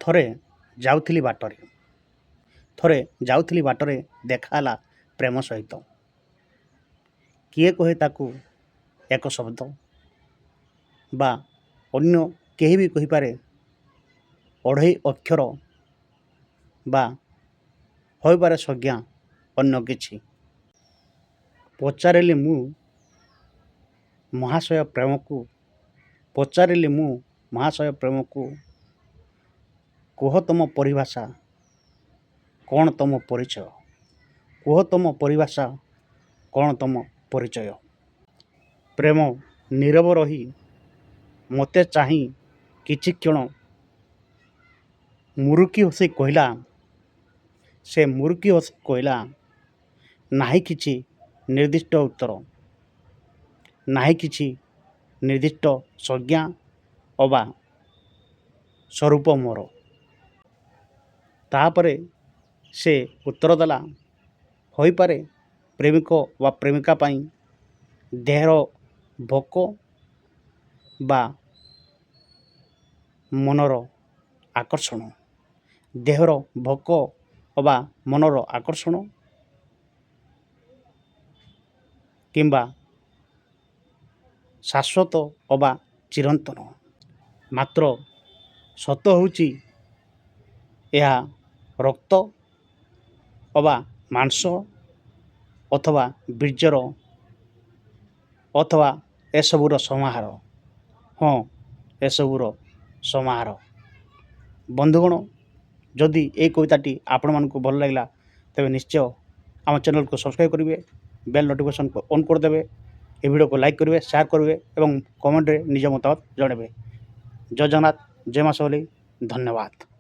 ଥରେ ଯାଉଥିଲି ବାଟରେ, ଥରେ ଯାଉଥିଲି ବାଟରେ, ଦେଖା ହେଲା ପ୍ରେମ ସହିତ। କିଏ କହେ ତାକୁ ଏକ ଶବ୍ଦ ବା ଅନ୍ୟ କେହି ବି କହିପାରେ ଅଢ଼େଇ ଅକ୍ଷର ବା ହୋଇପାରେ ସଂଜ୍ଞା ଅନ୍ୟ କିଛି। ପଚାରିଲି ମୁଁ ମହାଶୟ ପ୍ରେମକୁ, ପଚାରିଲି ମୁଁ ମହାଶୟ ପ୍ରେମକୁ, କୁହ ତମ ପରିଭାଷା, କ'ଣ ତମ ପରିଚୟ? କୁହ ତମ ପରିଭାଷା, କ'ଣ ତମ ପରିଚୟ? ପ୍ରେମ ନୀରବ ରହି ମୋତେ ଚାହିଁ କିଛି କ୍ଷଣ ମୁରୁକି ହସି କହିଲା, ସେ ମୁରୁକି ହସି କହିଲା, ନାହିଁ କିଛି ନିର୍ଦ୍ଦିଷ୍ଟ ଉତ୍ତର, ନାହିଁ କିଛି ନିର୍ଦ୍ଦିଷ୍ଟ ସଂଜ୍ଞା ଅବା ସ୍ୱରୂପ ମୋର। ତାପରେ ସେ ଉତ୍ତର ଦେଲା, ହୋଇପାରେ ପ୍ରେମିକ ବା ପ୍ରେମିକା ପାଇଁ ଦେହର ଭୋକ ବା ମନର ଆକର୍ଷଣ, ଦେହର ଭୋକ ଅବା ମନର ଆକର୍ଷଣ କିମ୍ବା ଶାଶ୍ୱତ ଅବା ଚିରନ୍ତନ। ମାତ୍ର ସତ ହେଉଛି ଏହା ରକ୍ତ ଅବା ମାଂସ ଅଥବା ବୀର୍ଯ୍ୟର ଅଥବା ଏସବୁର ସମାହାର। ହଁ, ଏସବୁର ସମାହାର। ବନ୍ଧୁଗଣ, ଯଦି ଏଇ କବିତାଟି ଆପଣମାନଙ୍କୁ ଭଲ ଲାଗିଲା, ତେବେ ନିଶ୍ଚୟ ଆମ ଚ୍ୟାନେଲକୁ ସବସ୍କ୍ରାଇବ୍ କରିବେ, ବେଲ୍ ନୋଟିଫିକେସନ୍କୁ ଅନ୍ କରିଦେବେ, ଏ ଭିଡ଼ିଓକୁ ଲାଇକ୍ କରିବେ, ସେୟାର କରିବେ ଏବଂ କମେଣ୍ଟରେ ନିଜ ମତାମତ ଜଣାଇବେ। ଜୟ ଜଗନ୍ନାଥ, ଜୟ ମା ସମଲେଇ, ଧନ୍ୟବାଦ।